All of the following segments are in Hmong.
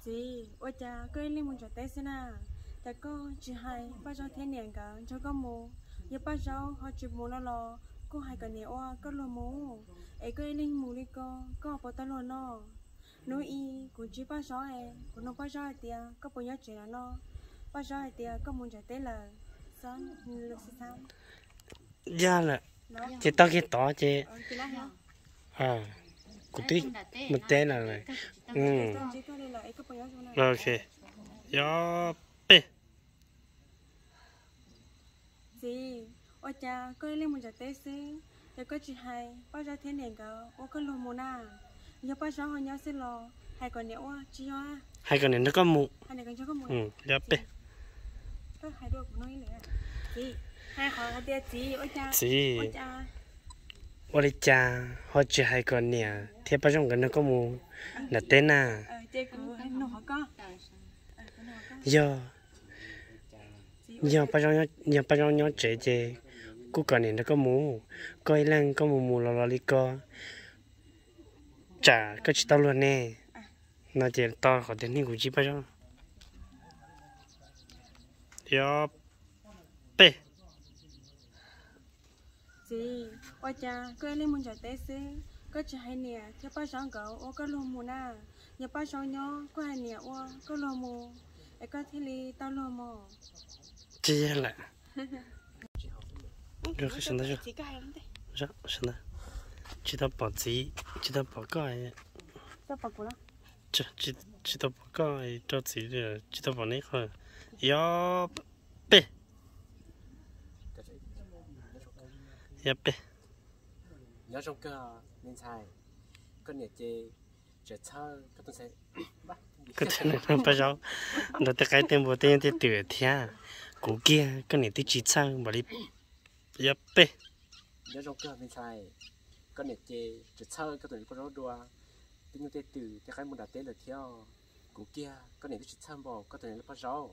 Txiv, ua cas koj ib leeg mus nram teb xwb na? Cas koj tsis hais Paj Zaub thiab niam nkawd nrog koj mus? Yog Paj Zaub ho tsis mus no los kuj hais kom niam ua koj luag mus, es koj ib leeg mus li ko, koj puas tau luag no? Hnub ib kuv ntsib Paj Zaub es kuv nug Paj Zaub hais tias koj puas nyob tsev no no, Paj Zaub hais tias koj mus nram teb lawm. Yog lawm, ces tau kiag tod ces kuv twb mus teb lawm. Yog peb. Txiv, ua cas koj ib leeg mus nram teb xwb, yog koj tsis hais Paj Zaub thiab niam nkawd ua koj luag mus na? Yog Paj Zaub ho nyob xwb los hais kom niam ua tsis yog? Hais kom niam nrog koj mus. Yog peb. Txiv, ua li cas ho tsis hais kom niam thiab Paj Zaub nkawd nrog koj mus nram teb na? Yog, yog Paj Zaub nyob tsev ces kuj kom niam nrog koj mus. Koj ib leeg koj mus mus los los li ko, tsam koj tsis tau luag ne. No ces tau qhov tias niag kuv ntsib Paj Zaub. Yog peb. Txiv, ua cas koj ib leeg mus nram teb xwb, koj tsis hais niam thiab Paj Zaub nkawd ua koj luag mus na? Yog Paj Zaub nyob koj hais niam ua koj luag mus, es koj thiaj li tau luag mus. Tsis yog lawm. Tsis tau pom txiv, tsis tau pom koj. Tsis tau pom koj rau txiv, tsis tau pom neb qhov. Yog peb. Yog peb. Nyob zoo kawg me ntxhais, koj niam ces tseem txhawj Paj Zaub nrog tej qaib tej npua tej nyuj tej twm thiab. Kuv kiag koj niam twb tsis txhawj npaum li. Yog peb. Nyob zoo kawg me ntxhais, koj niam ces tseem txhawj koj tus niam Paj Zaub dua tej nyuj tej twm tej qaib npua nram teb lawm thiab. Kuv kiag koj niam twb tsis txhawj npaum koj tus niam Paj Zaub.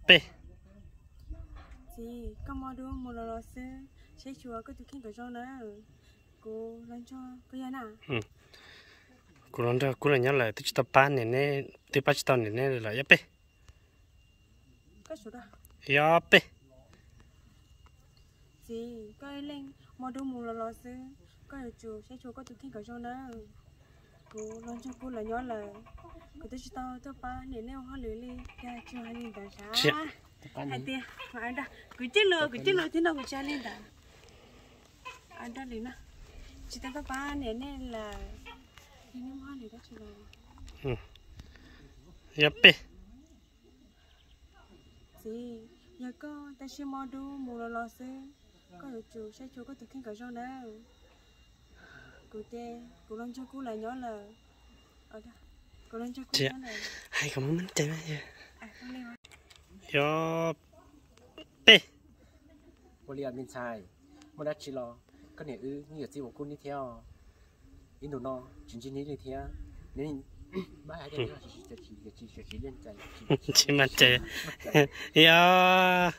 Peb. Txiv, koj mob dub mus los los xwb, saib xyuas koj tus kheej kom zoo na. Kuv los nrog koj yog na. Kuv los nrog kuv lawv nyob lawm, twb tsis tau pab niam neb, twb pab tsis tau niam neb lawm. Yog peb. Yog peb. Txiv, koj ib leeg mob dub mus los los xwb, koj yuav tsum saib xyuas koj tus kheej kom zoo na. Kuv los nrog kuv lawv nyob lawm, kuv twb tsis tau tuaj pab niam neb ua hauj lwm li, cas tsis hais li ntawd sav. Hais tias, kuv cwj lus, kuv cwj lus thiab no kuv tsis hais li ntawd. Dab li no, tsis tau tuaj pab niam neb lawm, yog neb ua hauj lwm dab tsi los. Yog peb. Txiv, yog koj tab sis mob dub mus los los xwb, koj yuav tsum saib xyuas koj tus kheej kom zoo na. Kuv ces kuv los nrog kuv lawv nyob lawm. Kuv los nrog kuv nyob lawm. Hais kom muaj cai. Yog peb. Ua li me ntxhais, muaj dab tsi los koj niam wb yeej yuav txib ua kub neb thiab os. Ib ntus no tsis ntsib neb li thiab, neb tsis mas ces yog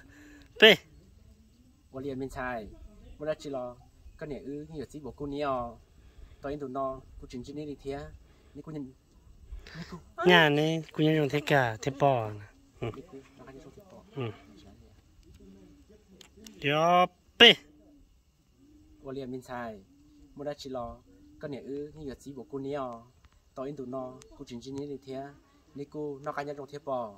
peb. Ua li me ntxhais, muaj dab tsi los koj niam wb yeej yuav txib ua kub neb os. Tau ib ntus no kuv tsis ntsib neb li thiab, neb kuj nyaj neb kuj nyob zoo thiab kag thiab pog. Yog peb. Ua li me ntxhais, muaj dab tsi los koj niam wb yeej yuav txib ua kub neb os. Tau ib ntus no kuv tsis ntsib neb li thiab, neb kuj noj qab nyob zoo thiab pog.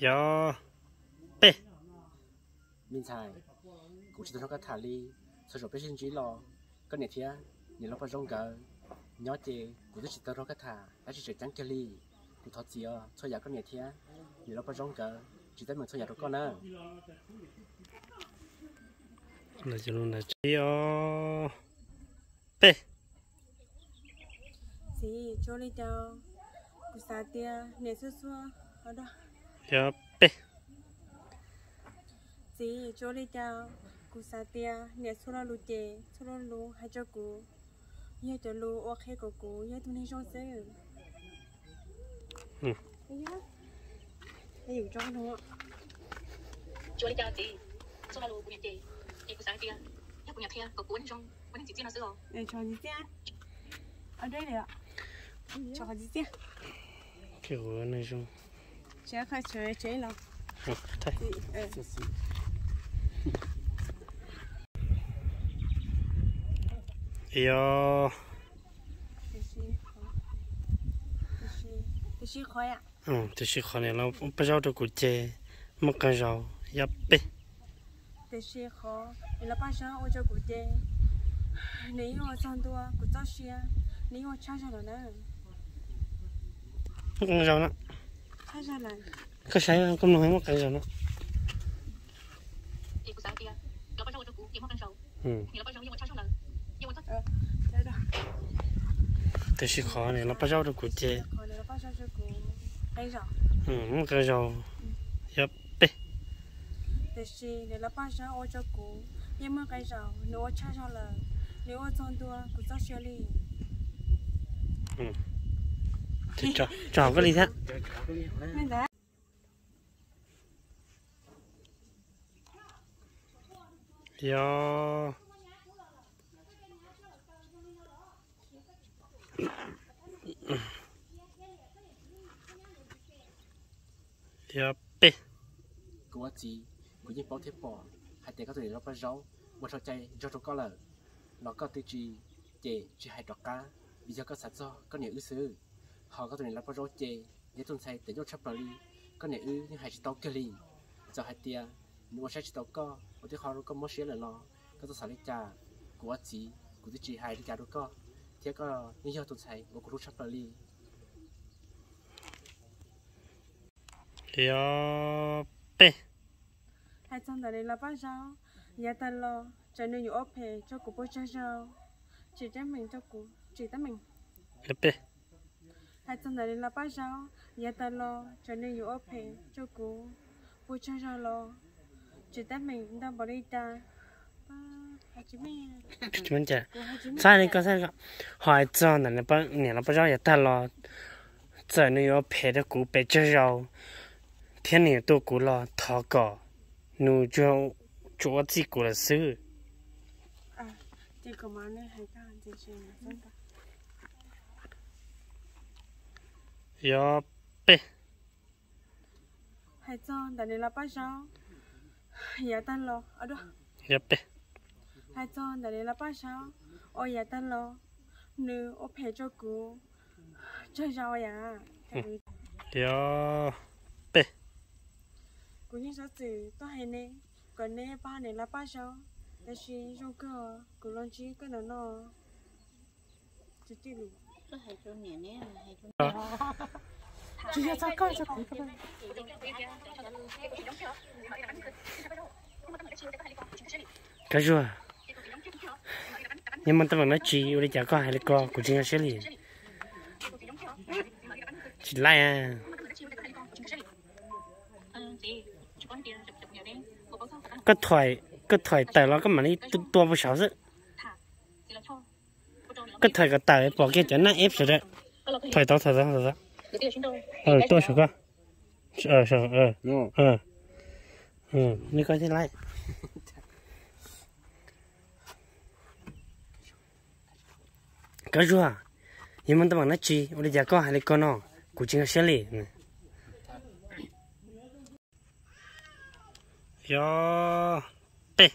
Yog peb. Me ntxhais, kuv tsis tau nrog koj tham li, txhua zaum peb sib ntsib los koj niam thiab niam laus Paj Zaub nkawd nyob ces kuv twb tsis tau nrog koj tham dab tsi tseem ceeb kiag li. Kuv thov txim os, txhua yam koj niam thiab niam laus Paj Zaub nkawd tsis teeb meem txhua yam rau koj na. Peb. Txiv, tsuas li cas kuv xav tias niam txhua txhua. Yog peb. Txiv, tsuas li cas Kuv xav tias niam txhua lo lus ces txhua lo lus hais rau kuv yog cov lus uas qhia kom kuv yog ib tug neeg zoo xwb. Ua li cas txiv, txhua lo lus kuv niam ces, ces kuv xav hais tias yog kuv niam qhia kom kuv ua neeg zoo, ua neeg tsim txiaj no xwb os. Tsim txiaj. Yog, tiam sis qhov niam los paj zaub rau kuv ces muaj qee zaus. Yog peb. Tiam sis qhov niam los paj zaub ua rau kuv ces nws yeej ua txog ntua kuv txoj sia, nws yeej ua tshaj zog lawm na. Muaj qee zaus no. Koj saib koj mloog muaj qee zaus no. Tiam sis qhov niam los paj zaub rau kuv ces muaj qee zaus. Yog peb. Tiam sis niam los paj zaub ua rau kuv yeej muaj qee zaus nws ua tshaj zog lawm, nws ua txog ntua kuv txoj sia li. Tso hauv koj li thiab. Yog, yog peb. Kuv ua txiv, kuv yeej paub thiab pom hais tias koj tus niam los paj zaub ua txhaum cai zog rau koj lawm, los koj twb tsis cem tsis hais rov qab, vim yog koj xav txog koj niam wb xwb. Ho koj tus niam los paj zaub ces yog tus ntxhais tes nyuj tshaj plaws li, koj niam wb yeej hais tsis tau kiag li. Txawm hais tias nws ua saib tsis tau koj, ua tib qho rau koj mob siab lawm los koj txhob xav li cas. Kuv ua txiv kuv twb tsis hais li cas rau koj, thiab koj yeej yog tus ntxhais uas kuv hlub tshaj plaws li. Yog peb. Hais txog ntawm niam los paj zaub, yav tag los txawm nws yuav ua phem rau kuv puas tsawg zaus, tsis teeb meem rau kuv, tsis teeb meem. Hais txog ntawm niam los paj zaub, yav tag los txawm nws yuav ua phem rau kuv puas tsawg zaus los tsis teeb meem ntau npaum li cas. Txhob li koj, ho hais txog ntawm niam los paj zaub yav tag los txawm nws yuav ua phem rau kuv pes tsawg zaus thiab nws yuav tua kuv los thov kom nws tsuas ua txij kuv lawm xwb. Yog peb. Hais txog ntawm niam los paj zaub yav tag los, yog peb. Hais txog ntawm niam los paj zaub uas yav tag los nws ua phem rau kuv tsawg zaus yam. Yog peb. Kuv yeej xav txwm tuaj hais neb kom neb pab niam los paj zaub, tab sis zoo kawg kuv los ntsib koj ntawm no. Koj Zuag, yog muaj teeb meem dab tsi ua li cas koj hais li ko kuv tsis nkag siab li. Tsis laij. Koj, koj thuam tawm los koj mam li tua puag saud xwb. Koj thuam kom tawm pom kiag cov naj eb sawv daws. Thuam tau, thuam tau, thuam tau. Tuaj saum koj. Nws koj thiaj laij. Koj Zuag, yog muaj teeb meem dab tsi ua li cas koj hais li ko no, kuv tsis nkag siab li. Yog peb.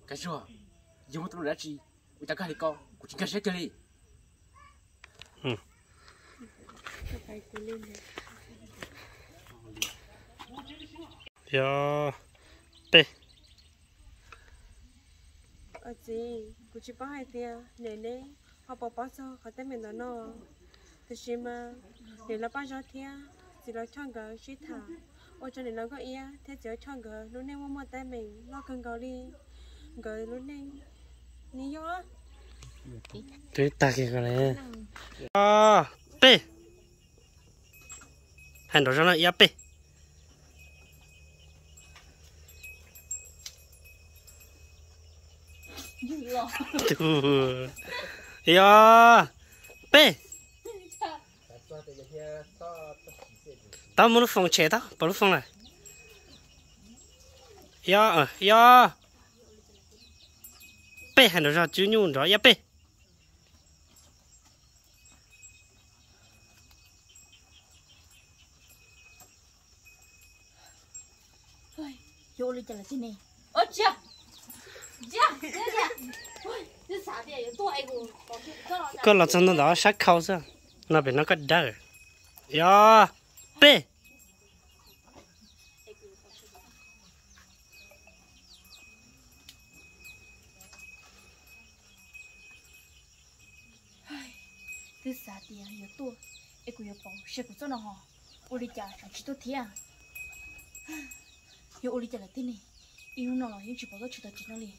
Koj Zuag, yog muaj teeb meem dab tsi ua cas koj hais li ko, kuv tsis nkag siab kiag li. Yog peb. Txiv, kuv tsis paub hais tias niam neb ho puas paub txog qhov teeb meem ntawm no, tiam sis mas niam los paj zaub thiab txiv los choj nkawd sib tham, ua rau niam los nkauj iab thiab txiv los choj nkawd lub neej muaj muaj teeb meem loj kawg nkaus li. Nkawd lub neej ni yog twb tag kiag ko li. Peb. Hais nrov zog na, yog peb. Yog, peb. Tau muab lub foos tshem tau, pom lub foos lawm. Yog, yog. Peb hais nrov zog, cub nyuj nrov, yog peb. Yuav ua li cas lawm tib ne? Koj los txog ntua ntawm sab khau xwb, no pem no koj dawb. Yog, peb. Twb xav tias yuav tuaj es kuv yuav pauv seb kuv txoj no ho ua li cas tseem tsis tuaj thiab. Yuav ua li cas lawm tib ne, ib hnub no los yeej tsis pom koj tsis tau tsev no li.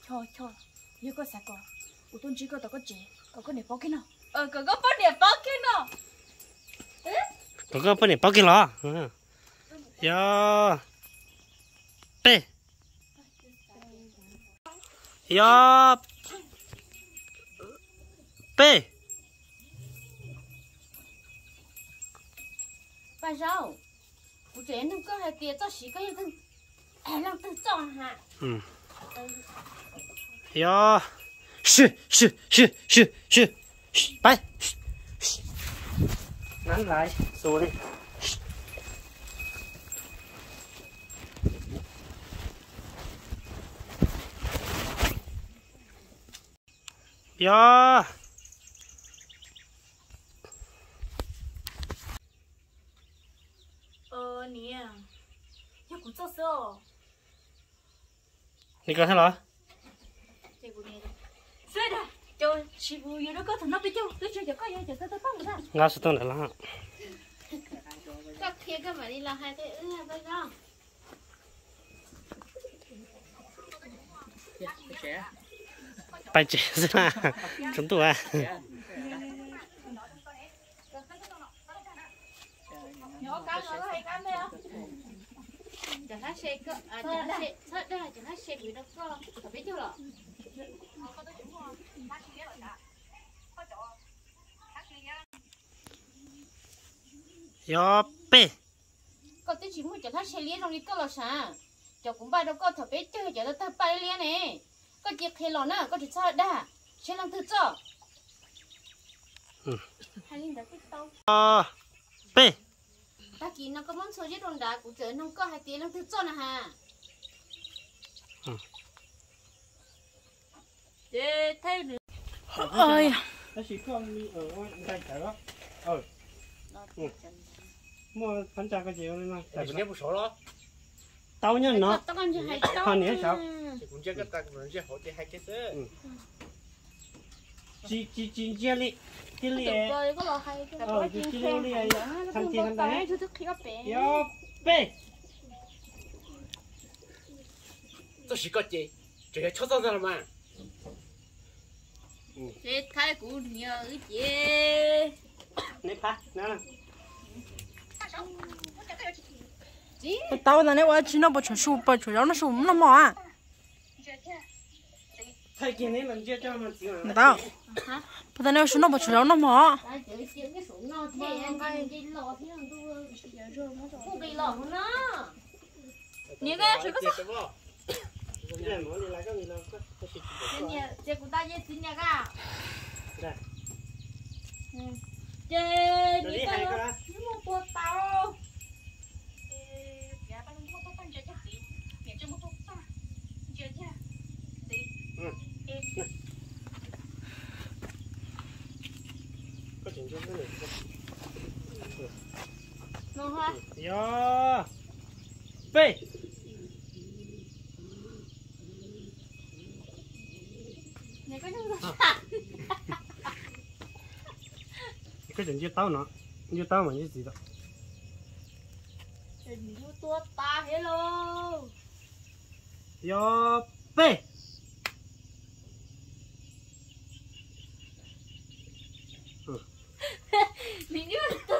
Choj, Choj, yog koj xav kom kuv tuaj ntsib koj tom koj tsev kom koj niam paub kiag no, kom koj poj niam paub kiag no, kom koj poj niam paub kiag los. Yog, peb. Yog, peb. Paj Zaub, kuv tseem nug koj hais tias txoj siv koj yog leej twg txoj ha? Yog, peb. Yog. Niam, yog kuv txoj xwb os. Nws koj thiab los? Nqa xov tooj ntawd los. Koj qhia koj mam li los hais tias wb Pais tsev xwb na, tsaus ntuj. Yog peb. Koj twb tsis muaj cov hlab siab liab zoo li koj los sav. Cov kuv npaj rau koj thaum peb caug cov tawg paj liab liab ne. Koj cia qhia los na, koj tsis txhob dag, seb leej twg txoj. Peb. Tag kis no koj muab ntxhua ziab rau nrad, kuv txawm nug koj hais tias leej twg txoj na has. Tab sis koj ntais tawv, muaj phab ntsa koj ces tau nyob no, ho niam sav. Tsis, tsis ntsia li, cia li, cia li li, tag kis no ntais. Yog peb. Txoj siv koj ces tseem yog chob txoj ntag los mas. Thaij kuv niam wb ces. Tau tas neb ua tsis noj pos tshuam su, pos tshuam zaub noj su noj hmo a. Tau, puas tas neb ua tsis noj pos tshuam zaub noj hmo. Niam, koj tsis koj txhob. Ces kuv tau ces txiv niam ka. Ces niam koj muaj tua tau. Yog peb. Koj tseem ntsia taub no, ntsia taub mas ntsia txiv tau. Yog peb.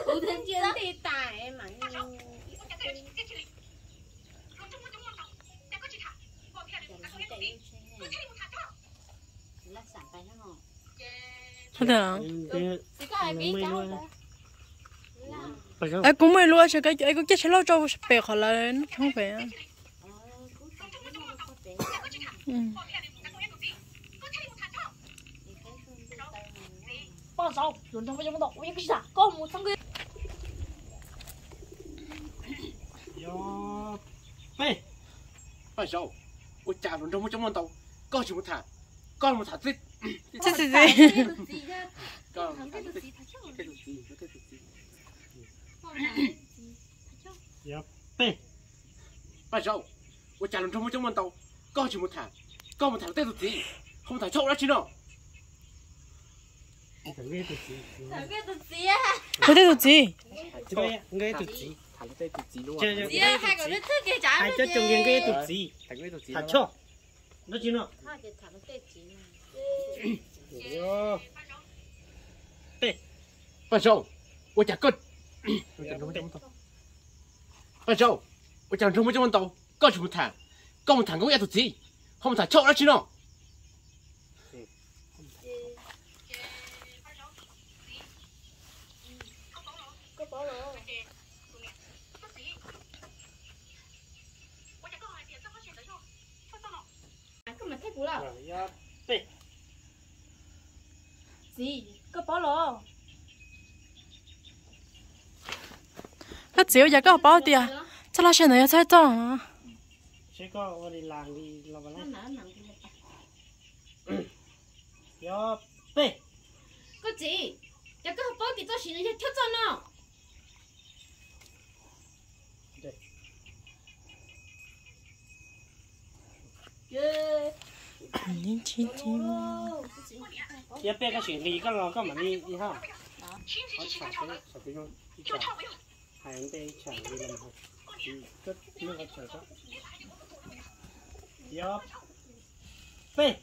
Kuv ntsia ntej tas mas. Kuv muaj ib lub, kuv ciaj tsheb loj rau pem qhov lawv noj tshoob pem. Paj Zaub, ua cas hluas nraug muaj coob muaj ntau, koj tsis mus tham, koj mus tham tej tus txiv. Paj Zaub, ua cas hluas nraug muaj coob muaj ntau, koj tsis mus tham, koj mus tham luag tej tus txiv, ho mus tham choj ua dab tsi no? Luag tej tus txiv. Hais coj cov nkiag nkawd tus txiv, tham choj. Paj Zaub, ua cas koj, Paj Zaub, ua cas hluas nraug muaj coob muaj ntau, koj tsis mus tham, koj mus tham nkauj ib tus txiv, ho mus tham choj ua dab tsi no? Koj txiv, ua cas koj paub tias txoj laj sij hawm ntawd yog txoj txoj? Koj txiv, cas koj paub tias txoj sia no yog choj txoj no? Yog peb koj sim nqis koj los koj mam li hais nte ib tsam li los. Yog peb.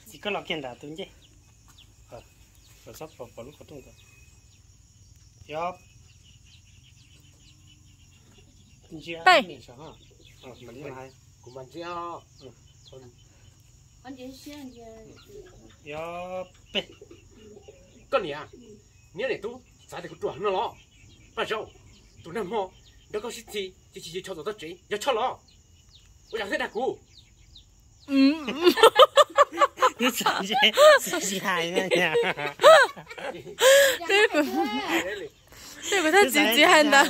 Txiv, koj los kiag nram tus ncej, txhob pom lub qhov rooj ntawd. Yog ntsia, kuv mas ntsia. Yog peb. Koj niam, niam niam tub xav tias kuv ruam heev no los? Paj Zaub, tus nag hmo nrog koj sib txig cia li choj txog txoj tsev yog choj los? Ua cas thiaj dag kuv? Twb tsis hais na. Nej kuv thaj txiv txiv hais ntawd,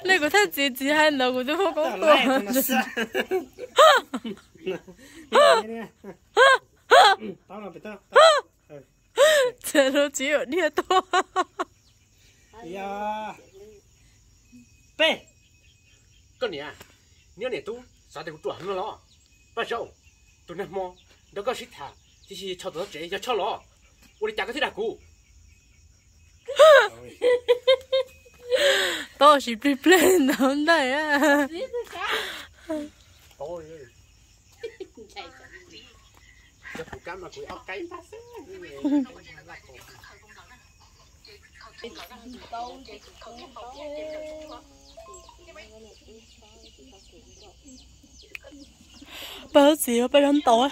nej kuv thaj txiv txiv hais ntawd kuv twb muab koob tua. Txiv lub txiv diaj tuaj. Peb. Koj niam, niam niam tub xav tias kuv ruam heev no los? Paj Zaub, tus nag hmo nrog koj sib tham cia li choj txog txoj tsev yog choj los? Ua li cas koj thiaj dag kuv? Tau sis plig pleg ntawd ntag. Paj Zaub txiv, Paj Zaub ntaus,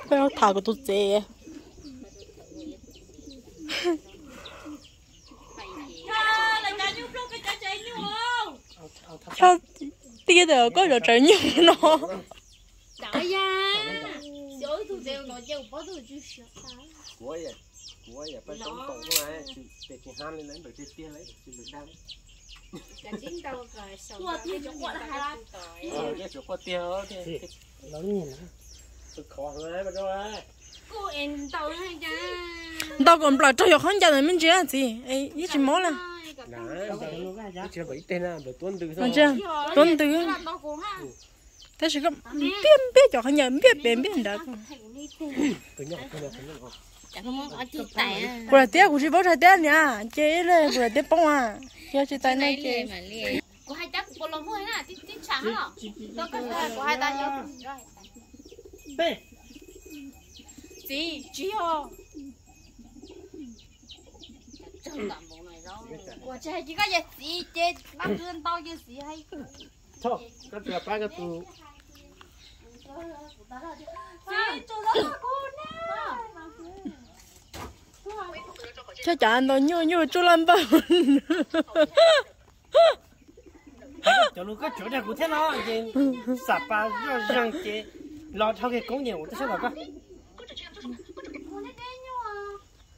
Paj Zaub tham kuv tus txiv. Choj tiag tiag koj zov tsawv nyuj no. Ntaus kom nplawm raug yog qhov ncauj ntawd me ntsis txiv, ib tsis mob lawm. Tuab ntws. Tab sis koj npiaj npiaj cov qhov ncauj npiaj pem npiaj nrad. Kuv lam tiab kuv tsis paub txhais tiab niam, ces ib leeg kuv lam tiab poob a, yog tsis tas no ces Kuv hais cas kuv puas los muaj na, tib tsham los. Kuv hais tas yog peb. Txiv, tsis yog. Kuv tsis hais tias koj yog txiv ces pab qw ntau ces txiv hais. Txhob, koj tsis pab koj tus. Txiv, tsuas los kuv na. Cov cav ntau nyuj nyuj tsuj loj npawg. Cov lus koj tseem dag kuv thiab los ces xam pas zoj zeeg ces los dhau kiag koob ces ua tib sab los koj.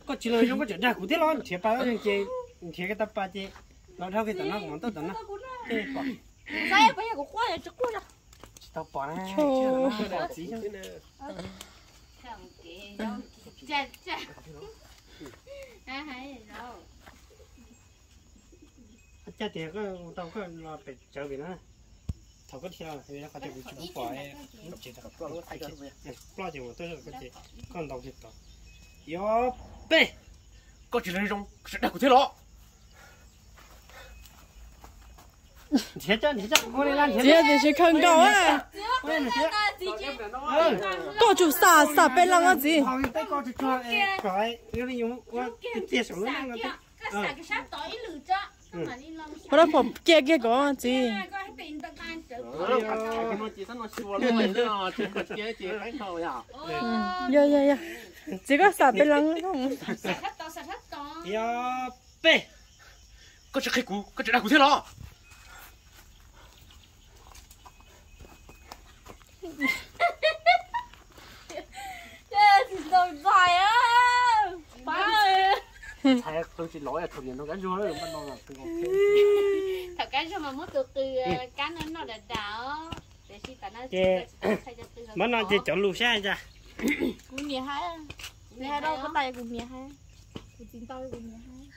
Koj tsis los zoo koj tseem dag kuv thiab los nrhiav pas zoj zeeg ces nrhiav kiag tau pas ces los dhau kiag tom no kuv mam tuaj tom no. Tej pom. Tsis tau pom na. Txiv. Cas tias koj tau koj los pem tsawv vim no, thaum koj dhia los qhov tias kuv tsis pom, ploj ces ua tuaj koj ces koj ntaus kiag tod. Yog peb. Koj tsis zoo, koj tseem dag kuv thiab los. Nrhiav, nrhiav, nrhiav. Txiv tiam sis khaws nkaus. Koj tsum xam, xam peb leeg os txiv. Ua rau pom cia kiag kom txiv. Yog, yog, yog. Txiv koj xam peb leeg. Yog peb. Koj tsis qhia kuv, koj tseem dag kuv thiab los. Tsis tau txais. Txhais qw tsis los, thaum niam nrog kab zuag. Thaum kab zuag mas muab tus qw kab no noj dav dav. Ces mas no ces cov lus saib cas. Kuv niam hais, nws hais rau kuv tas kuv niam hais, kuv txiv ntau kuv niam hais.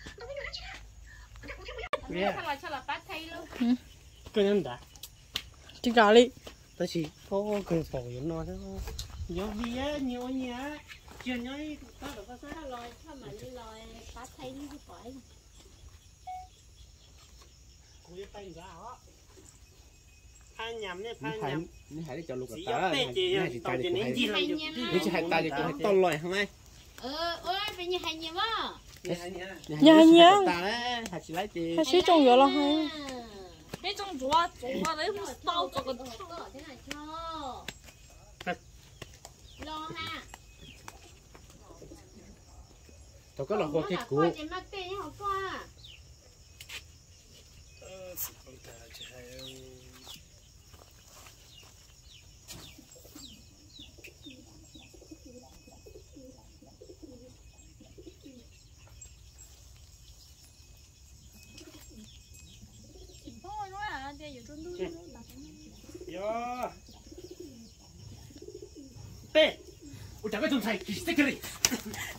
Koj nyob nrad. Tsis kam li. Tab sis koj kawg pom yuav no thiab. Yuav vim nyias ua nyias, tsis yog nyob ib tab tom koj xwb. Kuv yuav pais nrad os. Phaj nyam ne, phaj nyam. Neb hais li cov lus kom tas, neb hais tsis tas li kuv hais, neb tsis hais tas li kuv hais tau lawm heev. Nyias hais nyias, hais tsis laib ces hais sib tsoom yuav los hais. Peb tsoom ntsuav tsuav tau tau. Thaum koj los hu kiag kuv. Yog peb. Ua cas koj tus ntxhais tsis xeb kiag li?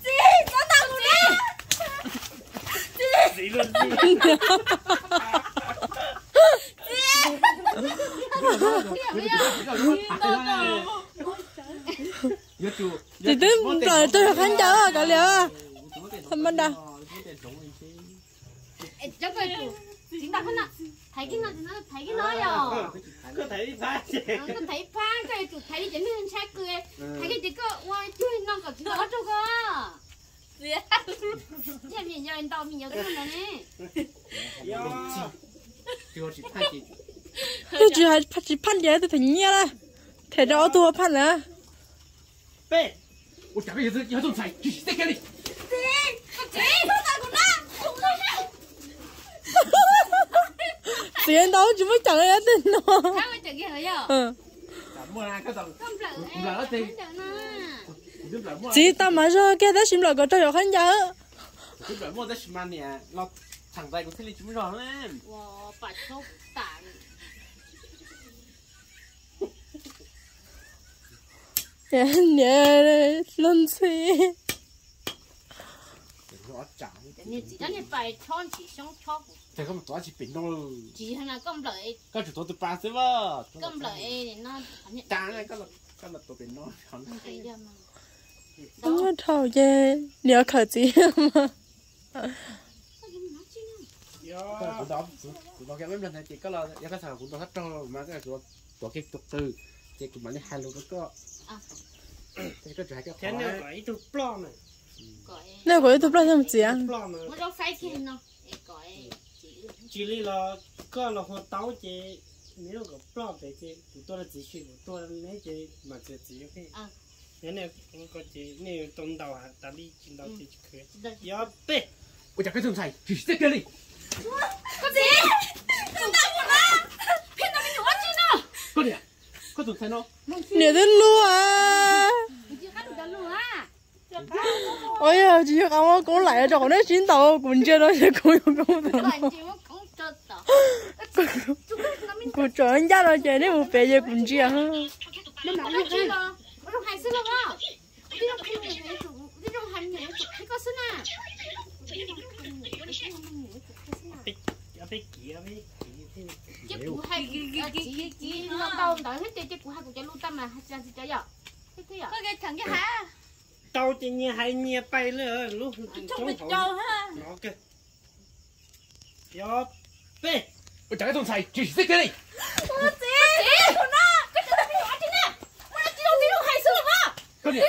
Txiv, txhob tau kuv na. Txiv, txiv. Txiv twb nplawm rau qhov ncauj kav liam. Tha ma da. Thaiv kiag no, thaiv kiag no yog. Koj thaiv ib phab, koj yuav tsum thaiv li cov neeg ntshai qw, thaiv kiag ces koj ua cuag no kom txiv ntau ob rau koj. Yog me nyuam yaus ntau me nyuam tuaj ntawd ne. Twb tsis hais, tsis phaj diav twb them nyiaj lawm, them rau ob tug ua phaj ntawd. Peb. Ua cas koj yog tus ntxhais tsis xeb kiag li? Txiv ntau tsis muaj ceem li tej no. Txiv tau mas zog kiag tab sis nplawm kom rau yov qhab ncauj. Niam lub ntxhi. Ub, dhau ces niam khawm txiv. Kuv ntaus, kuv ntaus kiag ib nplog ntawd ces koj los, yog koj xav kom kuv ntaus sab rog mas koj tuav kiag tus qws, ces kuv mam li hais lus rau koj. Ces koj tsuas hais koj qhov. Nej kom ib tug ploj xyoo txiv. Tsis li los koj los hu tau ces nws kom ploj pem ces kuv tuaj rau txiv si, kuv tuaj neb ces mam txiav txiv. Yog nej ko ces nej tau ntaus tas li, tsis ntaus ces tsis khwv. Yog peb. Ua cas koj tus ntxhais tsis xeb kiag li? Koj niam, koj tus ntxhais no. Niam twb luag. Ua yog tsis yog qab muab koob laim rau qhov nej sib ntaus, kuv ntsia no ces kuv yuav koob tau. Kuv tsom ncaj no ces nej mus pem ces kuv ntsia. Ces kuv hais, txiv txiv no tau ntawd thiab ces kuv hais kuv cov lus tau mas hais tsis tau yom. Tau ces nyias hais nyias pais li lub roob hauv no. Yog peb. Ua cas koj tus ntxhais tsis xeb kiag li? Koj niam.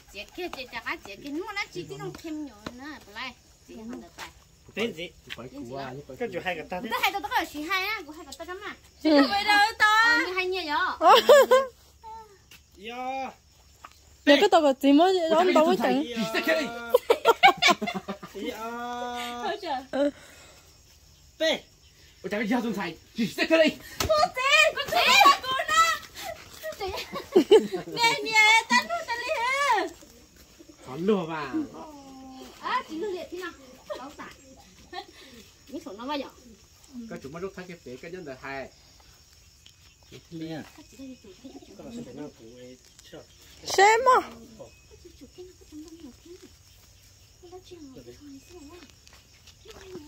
Txiav kiag ces rov qab txiav kiag, muaj dab tsi tib zoo qhia me nyuam na, pab lais. Txiv hais ntawd pais. Peb ntxiv. Koj tsum hais kom tag thiab. Koj hais tau, koj siv hais na, kuv hais kom tau tso mas. Nws hais nyias yom. Yog. Nws koj tau kom txiv muab zaub ntau muab ceev. Peb. Ua cas koj yog tus ntxhais tsis xeb kiag li? Kuv txiv, kuv txiv, kuv no. Niam, niam, tab nug tas li. Qhov luag mas. Tsis luag li thiab no. Tau tas. Neb saum no mas yom. Koj tsum muab zaub thawb kiag pem, koj nyob ntawd hais. Seb mog.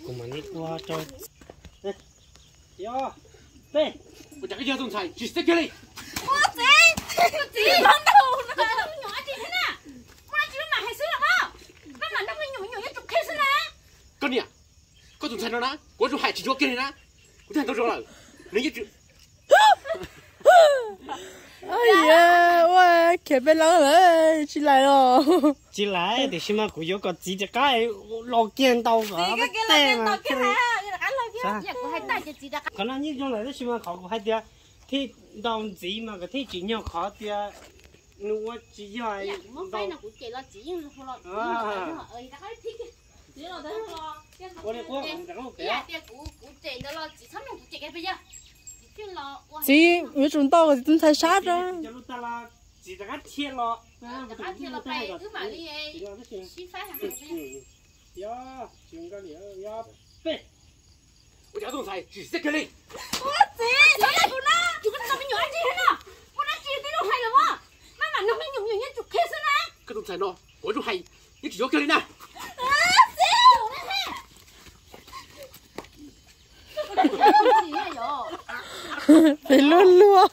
Kuv mam li ua rau. Yog peb. Ua cas koj yog tus ntxhais tsis xeb kiag li? Ua txiv, txiv, ntau ntau no. Muaj dab tsi mam hais xwb los mas. Maj mam nrog me nyuam, me nyuam yuav tsum qhia xwb na. Koj niam, koj tus ntxhais no na, kuv yuav tsum hais tsis yuav kiag li na. Kuv twb hais ntau zaus lawm, nws yeej tsis. Ua khiav peb lawm lawm, tsis lais los. Tsis lais, tiam sis mas kuv yuav kom txiv rov qab los kiag ntau kom tej mas. Qhov no yeej zoo lawm tab sis mas qhov kuv hais tias thiaj ntau ntxiv mas kom thiaj tsim nyog qhov tias nws ua tsis yog. Txiv, yuav tsum ntau kom txiv tus ntxhais sab rau. Txiv rov qab thiaj los. Ua cas koj tus ntxhais tsis xeb kiag li? Ua txiv, txhob nrog kuv na, kuv tsis nrog me nyuam dab tsi thiab no. Muaj dab tsi tib zoo hais los mas, maj mam nrog me nyuam, me nyuam yeej tsum qhia xwb na. Koj tus ntxhais no, kuv yuav tsum hais, yeej tsis yuav kiag li na. Peb luag luag.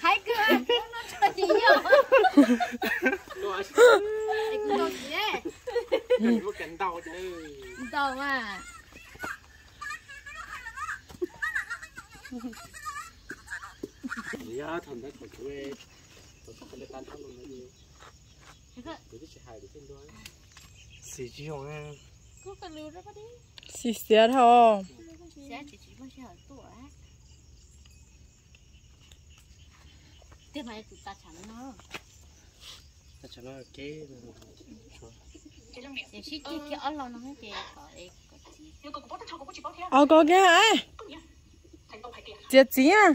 Hais kwv no tso tsis yog. Ntau mas. Xis tsis zoo. Xis xiav dhau. Sib ceg kiag ob lo no ces kom txiv. Os, koj kiag, txiav txiv,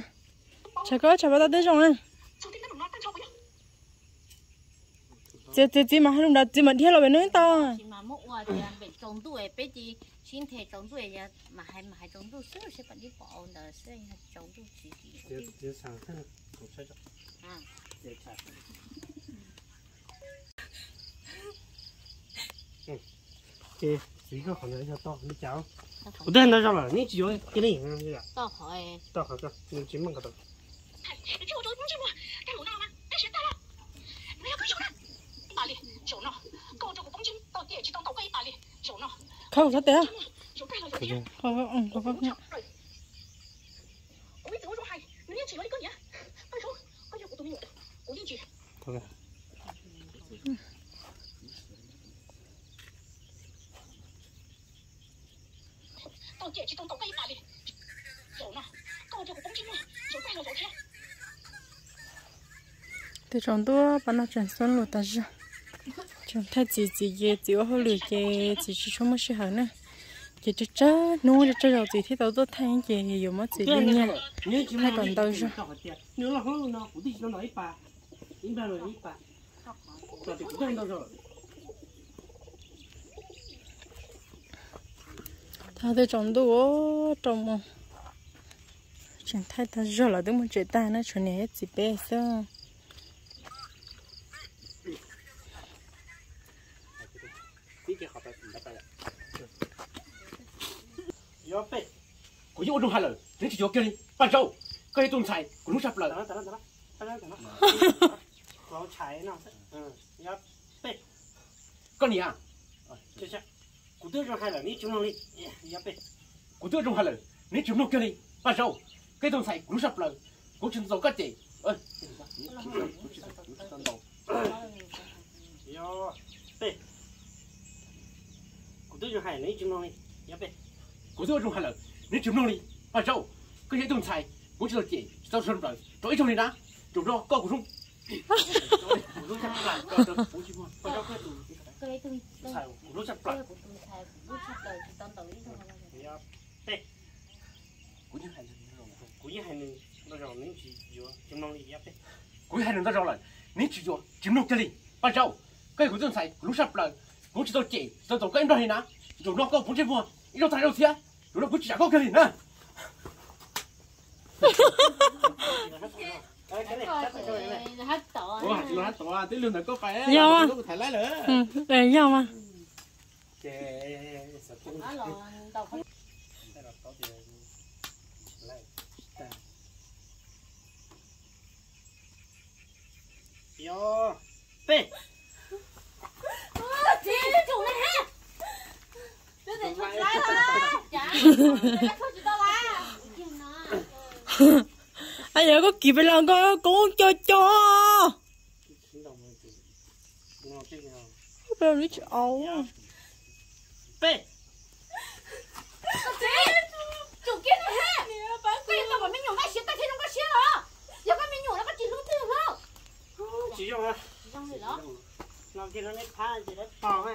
tsam koj tsam pab tau tej zoo na. Txiav txiav txiv mas hais lus nrad txiv mas dhia los pem no tau. Tsis mas muab ua tias pem tsaus ntuj peb ces sib nthe tsaus ntuj, mas hais mas hais tsaus ntuj xwb seb pom dib pom au ntawd xwb, tsaus ntuj tsis. Ces txiv koj qhov ntawd yog toj li cas? Kuv twb ntau zaus lawm neb tsis yuav kiag li. Toj qhov, toj qhov tsis meej qhov tau. Khau sab tes. Tej tsaus ntuj pab no tseem xub lug tas zog, tseem thaij txiv, txiv ces txiv ua hauj lwm ces txiv tsis tshua muaj sij hawm na. Ces tsawg tsawg hnub tsawg tsawg zaus txiv thiaj tau tuaj thaij ces yuav muab txiv li nyiag thaij kom ntau zog. Thaij tej tsaus ntuj rau mus, tseem thaij tag zog lawv twb mus tsev tag na, tshuav niam thiab txiv peb xwb. Kuv yeej ua zoo hais lawm, neb tsis yuav kiag li Paj Zaub. Koj yog ib tug ntxhais kuv hlub tshaj plaws. Koj niam, kuv twb zoo hais lawm neb tsis mloog li. Kuv twb zoo hais lawm neb tsis mloog kiag li Paj Zaub. Koj yog ib tug ntxhais kuv hlub tshaj plaws, kuv tsis tau ntaus koj ces kuv twb zoo hais lawm neb tsis mloog li. Paj Zaub, koj yog ib tug ntxhais, kuv tsis tau cem tsis tau sawv nplawm rau ib zaug li na, rau nrog koj kuv hlub. Kuv hlub tshaj plaws. Kuv yeej hais nws ntau zaus lawm, neb tsis yuav tsis mloog lawm, neb tsis yuav tsis mloog kiag li. Paj Zaub, koj yog kuv tus ntxhais kuv hlub tshaj plaws, kuv tsis tau cem tsis tau ntaus koj ib nrog li na, rau nrog koj kuv ntsej muag ib zaug tag ib zaug thiab, rau nrog kuv tsis zam koj kiag li na. Yog mas. Yog mas. Ay, yog koj kiv pes los koj koob co co. Peb tsis au. Tsis zoo. No kiag no neb phab ces lawv pog,